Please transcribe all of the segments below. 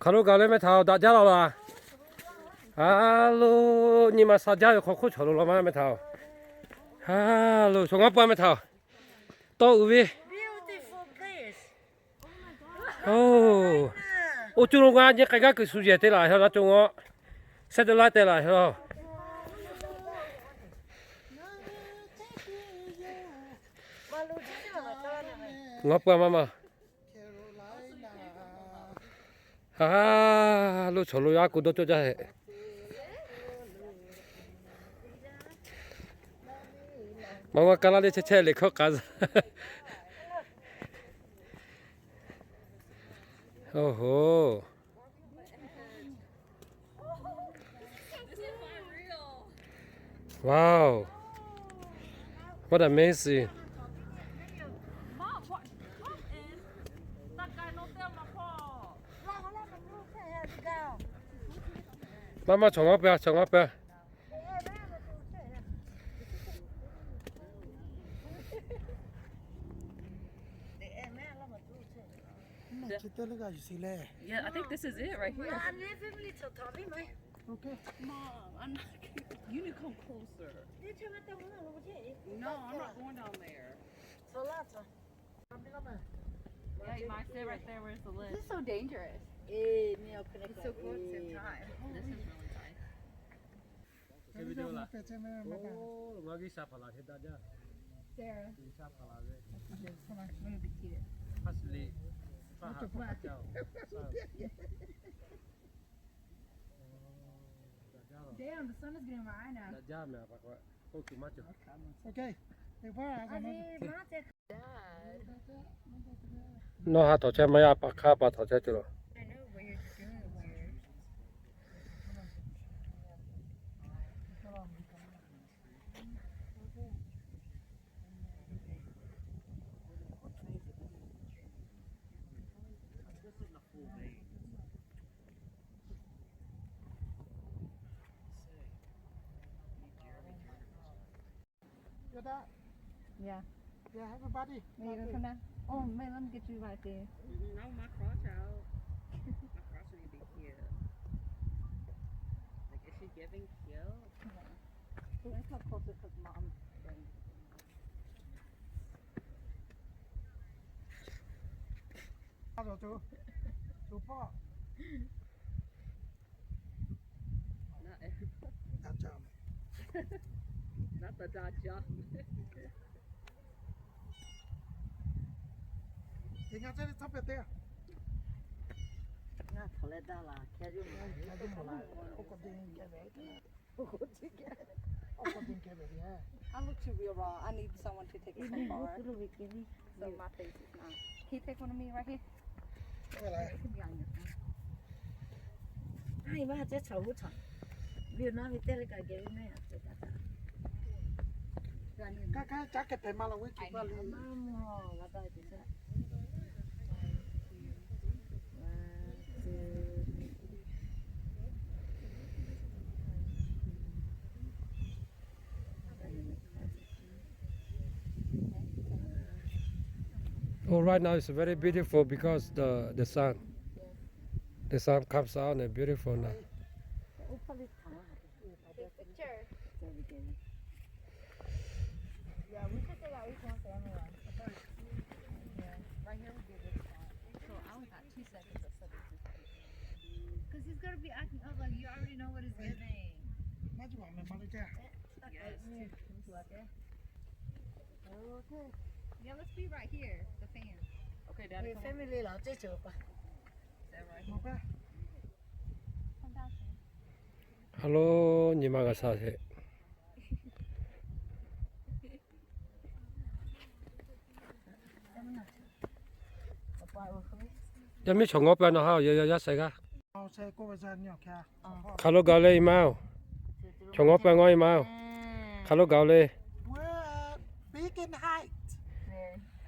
Hk'aˬ lo gaˬ le meh htaꞈ-oˬ, daꞈ jaˇ la laˬ. Ha lo, nyi ma sha jaˇ ve hk'aw hk'oˆ chaw lo law maˇ meh htaꞈ-oˬ. Ha lo, chaw ngaˇ pawehˇ meh htaꞈ-oˬ, tawˇ uiˍ ve. Oˇ cuˇ lo g'a nyi k'ai gaˇ kuiˬ shu yehˬ te laˬ hk'e la co ngawˇ, satellite te laˬ hk'e la. Ngaˇ pawehˇ maˇ maˇ. Ha lo, chaw lo yaˇ k'o dawˇ cawˇ jaˇ heˆ. Maˇ maˇ kaˇ laˇ le chehˇ chehˇ le hkawˇ k'a zaˇ. Oˇ hoˬ. Wow. What amazing. Maˇ maˇ chaw ngaˇ pawehˇ, chaw ngaˇ pawehˇ. Yeah, I think this is it right here. Okay. Mom, I'm not kidding. You need to come closer. No, I'm not going down there. Yeah, you might sit right there where it's the list. This is so dangerous. It's so cool at the same time. This is really nice. Sarah, I just wanna, I'm gonna be cute. Damn, the sun is getting my eye now. Okay. Nawˬ ha htawꞈ chehˇ maˇ yaˇ, paˍ hk'aˇ pa htawꞈ chehˇ tuˬ loˬ. Yeah. Yeah, everybody. Where you gonna come down? Oh, man, let me get you right there. No, my crotch out. My crotch need to be cute. Like, is she giving cute? Let's come closer 'cause mom. I look too real raw. I need someone to take it so far. So my face is not. Can you take one of me right here? Oh, right now it's very beautiful because the, the sun. The sun comes out and beautiful now. Take picture. Yeah, we should take out each one for everyone. Yeah, right here would be a good spot. So I only got two seconds of footage. Because he's going to be acting up like you already know what he's giving. Yes. Okay. Yeah, let's be right here, the fans. Okay, Daddy, come on. Family 老这走吧。Is that right here? Come down here. Hello, nyi ma g'a sha sheˍ. Yaˇ miˇ chaw ngaw peuˬ nawˬ ha, yaˇ yaˇ yaˇ sha g'aˇ. Hk'aˬ lo gaˬ le i ma-oˬ? Chaw ngaw peuˬ ngaw i ma-oˬ? Hk'aˬ lo gaˬ le? Big in height.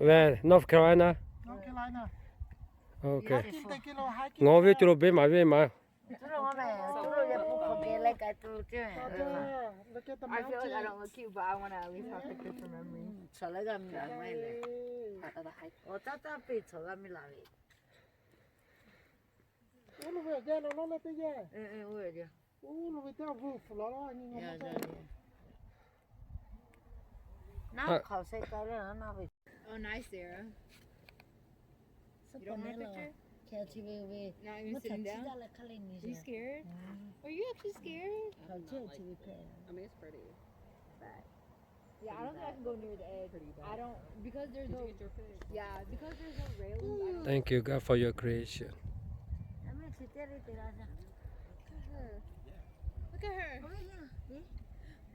Where? North Carolina. North Carolina. Okay. Hiking, ten kilo hiking. Ngaw ve co lo beˇ maˍ ve ma. I feel like I don't look cute, but I want to at least have pictures for memory. Chaw leh g'a mi la ve. Awˬ taˇ taˇ peˇ chaw g'a mi la ve. Jeh lo lo le teˇ yehˇ. Uˇ, uˇ, uˇ ve teˇ g'aˇ vuiˇ hpu la la nyi ngaˬ maˇ jaˇ. Naˉ hk'aoˍ sheh ka le naˉ ve. Oh, nice, Sarah. You don't want a picture? Not even sitting down? You scared? Are you actually scared? I mean, it's pretty. But yeah, I don't think I can go near the edge. I don't, because there's no, yeah, because there's no railing. I don't Thank you, God, for your creation. Look at her.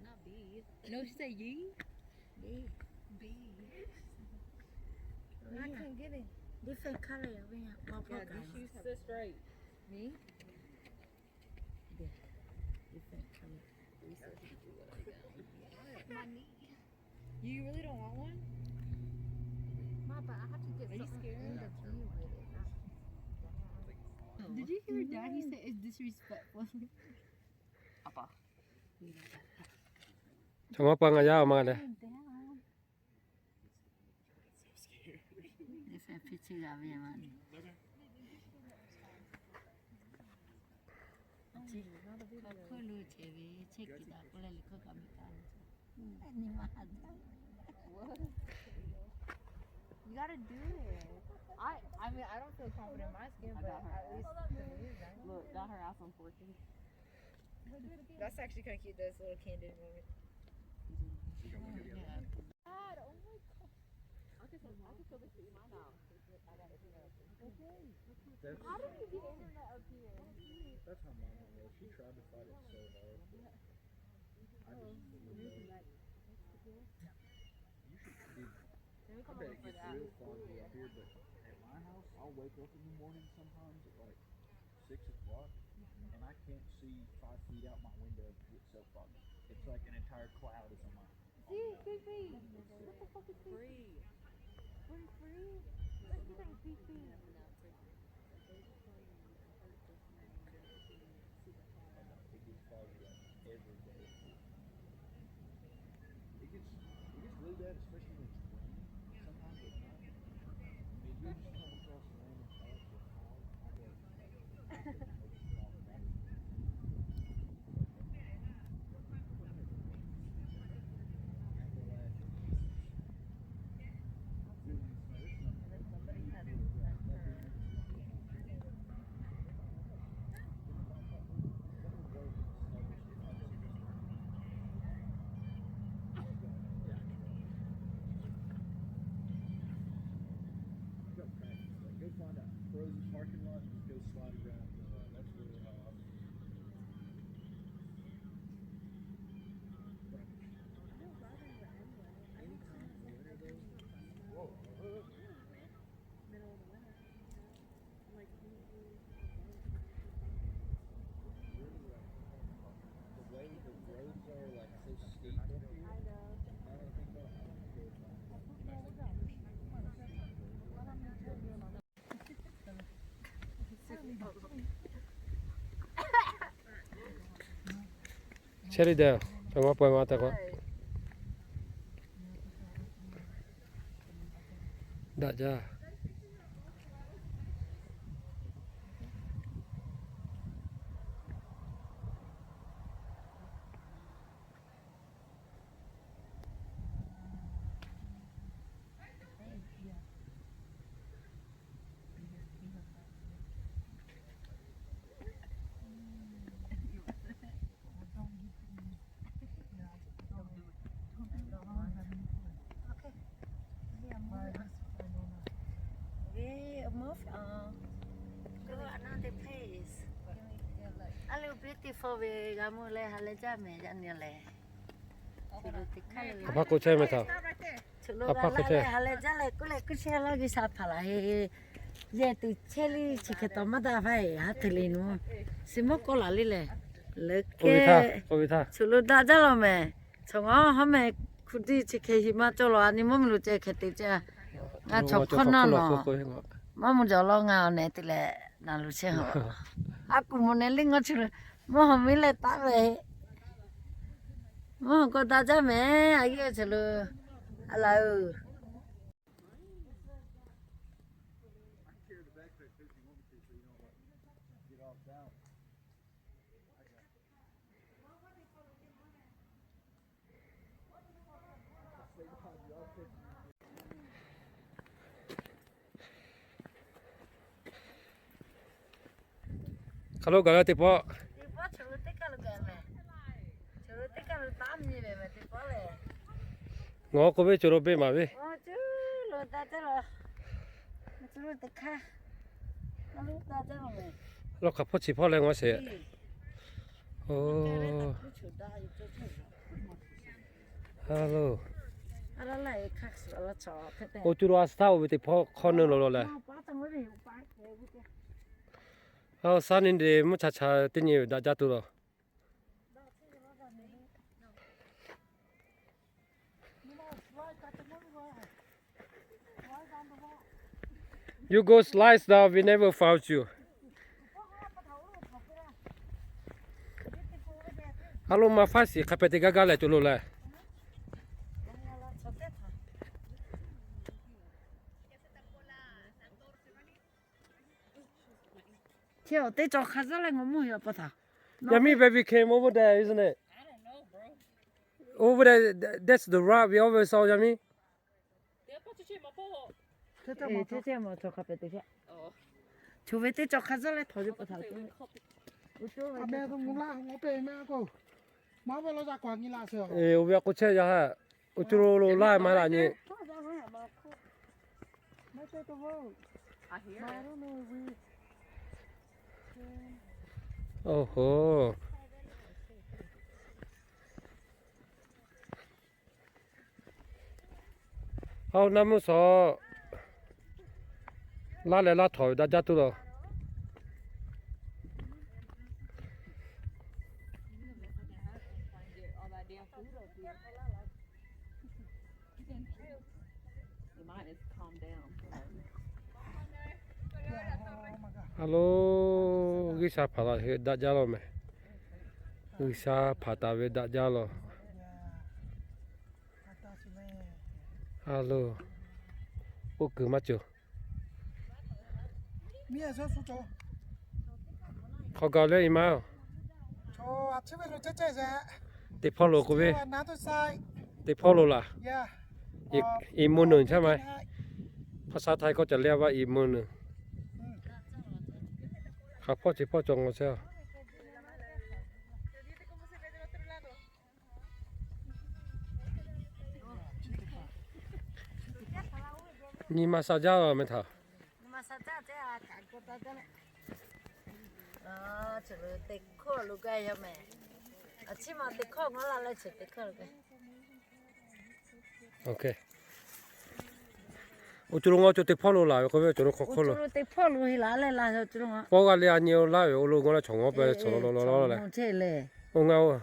Not B. No, she said yee. B. B. I couldn't get it. Different color. Yeah, these shoes are so straight. Me? Yeah. Different color. My knee. You really don't want one? Ma, but I have to get something in the view with it. Did you hear Dad? He said it's disrespectful. Chaw maˇ pa ngaˬ yaˇ ma le. You gotta do it. I, I mean, I don't feel confident in my skin, but at least look, got her ass on four K. That's actually kind of cute, this little candid moment. God, oh my God. I can feel, I can feel the heat in my mouth. How do we get internet up here? That's how mine was. She tried to fight it so hard. I just, you should, dude, I bet it gets real foggy up here, but at my house, I'll wake up in the morning sometimes at, like, six o'clock, and I can't see five feet out my window. It's so foggy. It's like an entire cloud is on my See, Fifi. What the fuck is Fifi? Free. Free, free? What is that, Fifi? It gets foggy, like, every day. It gets, it gets really bad, especially when it's raining. Sometimes at night, I mean, you'll just come across a random path with fog. I go, Go find a frozen parking lot and just go slide around. Uh, that's really how I. Anytime in the winter, though. Whoa. Middle of the winter. Like, the way the roads are, like, so steep up here. I know. I don't think about how to go. Chehˇ le daꞈ, chaw maˇ pa maˇ te k'o. Daꞈ jaˇ. We move on. Go another place. A lo beautiful ve g'a mvuh leh ha leh jaˇ mehˍ yaꞈ nyi lehˬ. Aˬ hpaˇ k'oˆ chehˇ meh htaꞈ. Aˬ hpaˇ k'oˆ chehˇ. Ha leh jaˇ leh kuˉ leh kuˉ chehˇ laˇ G'uiˬsha hpaˍ laˬ he. Yehˬ tuˬ chehˇ le chi hk'e taw maˇ daꞈ hpaˇ haˉ te le nu. Suh mawˇ kawˆ laˬ le lehˬ. Leuˉ kehˉ. Choˬ lo daꞈ jaˇ law mehˍ. Chaw ngaˬ haˉ mehˍ hku diˇ chi hk'e hiꞈ maˇ cawˇ law. A nyi mvuhˇ miˬ lo ceh hk'e te ceh. Ngaˬ chaw hk'awˇ naˇ nawˬ maˇ mvuh jawˬ law ngaˬ awˬ nehˬ te leh naˬ lo chehˇ haw. A kuˬ moˍ nehˬ le ngaˬ chi lo mvuhˇ haw miˉ leh taˉ ve. Mvuhˇ haw k'awꞈ daꞈ jaˇ mehˍ a yehˬ chi lo. A laˬ ui. Hk'a lo gaˬ la teˇ pawˆ. Ngaˬ k'oˆ ve, co lo beˇ maˍ ve. Laˇ hk'aˬ hpawˇ chi hpawˇ leh ngaˬ sheˍ. Hello. Oˇ cuˇ lo a suh htaˇ oˇ ve teˇ hpawˇ hk'awˇ neˇ lo lo leh. Aˬ, Sunny de mvuhˇ cha cha teˇ nyi daꞈ jaˇ tuˬ laˬ. You go slice down, we never found you. A lo ma faˉ shiˍ hk'a pehꞈ te gaˇ gaˇ leh co lo leh. Chi teˇ cawˬ hk'a zaˉ leh ngaˬ mvuhˇ yaꞈ pa htaꞈ. Yummy, baby came over there, isn't it? Over there, th- that's the rock we always saw, Yummy. Chi ve teˇ cawˬ hk'a zaˉ leh htawnˍ ve pa htaꞈ. Oˇ ve a k'o chehˇ yaˇ ha, oˇ cuˇ lo lo laˇ maˇ laˇ nyi. Oˇ hoˬ. Aˬ, naˇ mvuhˇ suhˍ laˇ leh laˇ htawnˍ ve daꞈ jaˇ tuˬ laˬ. A lo, G'uiˬsha hpanˍ taˍ ve daꞈ jaˇ lawˬ mehˍ. G'uiˬsha hpanˍ taˍ ve daꞈ jaˇ lawˬ. A lo, oˇ kuiˬ maˇ cawˬ. Hk'aw gaˬ leh i ma, teˇ hpawˇ lo k'oˆ ve, teˇ hpawˇ lo laˬ. I mvuhˇ nuˬ chaˇ ma. Hpaˇ shaˉ htaiˇ k'awˇ ca leh vaˇ i mvuhˇ nuˬ. Hk'aˬ hpawˇ chi hpawˇ cawˬ ngaw chehˇ. Nyi ma sha jaˇ meh htaꞈ. Oˇ cuˇ lo ngaw cawˬ teˇ hpawˇ lo laˬ ve k'oˆ ve, oˇ cuˇ lo hk'aw hk'oˆ lo. Pawˇ g'a leh a nyi laˇ ve oˇ lo ngaw leh chaw ngaw pehꞈ chaw lo lo lo lo leh. Oˇ ngaˬ oˇ.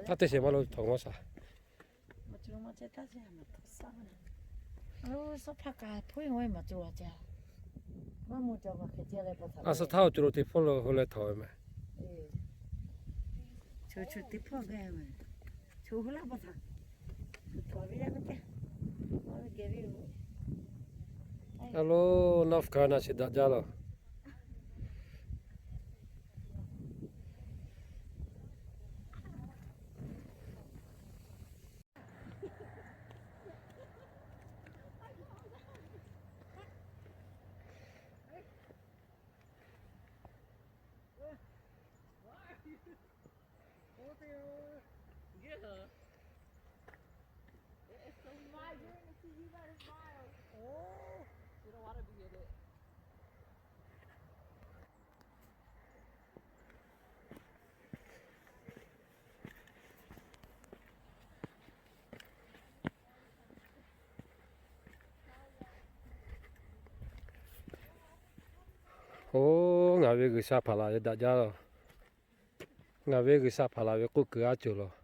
Taˇ teˇ sheˍ maˇ lo htawnˍ g'awˇ shaˍ. A suh htaˇ oˇ cuˇ lo teˇ hpawˇ lo hui leh htawnˍ ve meh. A lo, North Carolina chi daꞈ jaˇ lawˬ. Oˇ, ngaˬ ve G'uiˬsha hpanˍ laˬ ve daꞈ jaˇ lawˬ. Ngaˬ ve G'uiˬsha hpanˍ laˬ ve k'oˆ kuiˬ aˉ cawˬ lawˬ.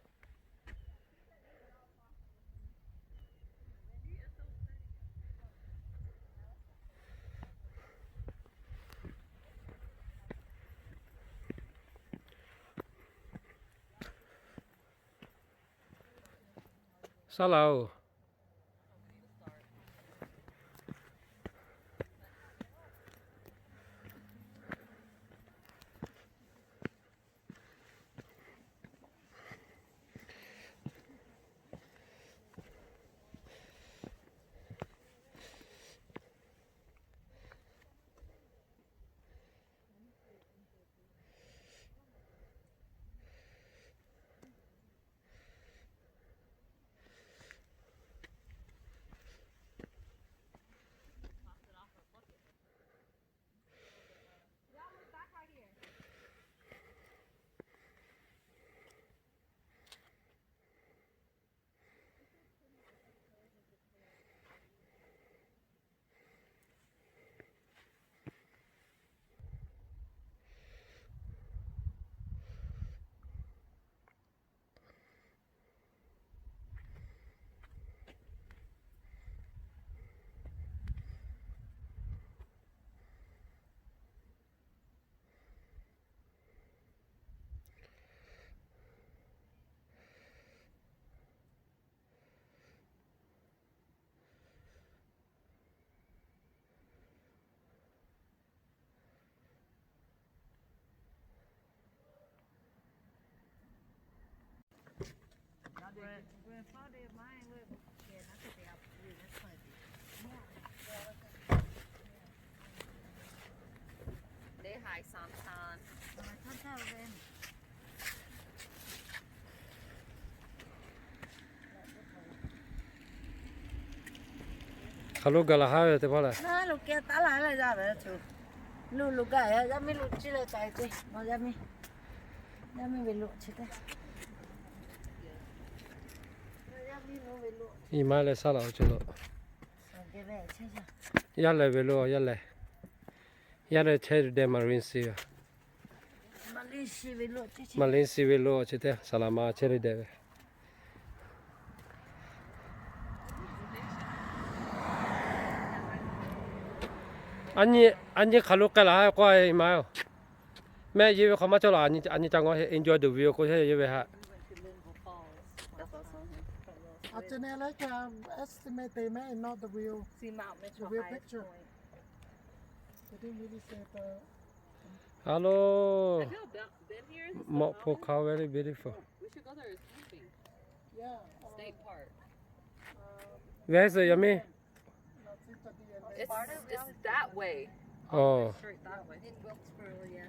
Saˉ laꞈ-oˬ. Hk'aˬ lo gaˬ laˬ haˉ ve teˇ hpaˍ lehˬ. Luˬ gaˬ yaˇ miˇ lo chi leh ca ce, yaˇ miˇ ve lo chi teˇ. Iˉ maˇ leh saˉ laꞈ-oˬ ce lo. Yaˇ lehˬ ve lo, yaˇ lehˬ. Yaˇ lehˬ chehˇ deh Marine City. Marine City ve lo chi teˇ saˍ laˍ ma chehˇ deh ve. A nyi hk'aˬ lo k'ai laˬ haˉ k'oˆ ve maˇ-oˬ. Mehˆ yehˇ ve hk'aw maˇ cawˇ laˬ, a nyi ca ngaw enjoy the view k'oˆ yehˇ ve haꞈ. Hello. Mawꞈ hpu hk'aw very beautiful. Where is it, yummy? It's, it's that way. Oh. Straight that way. In Wilkesboro, yeah.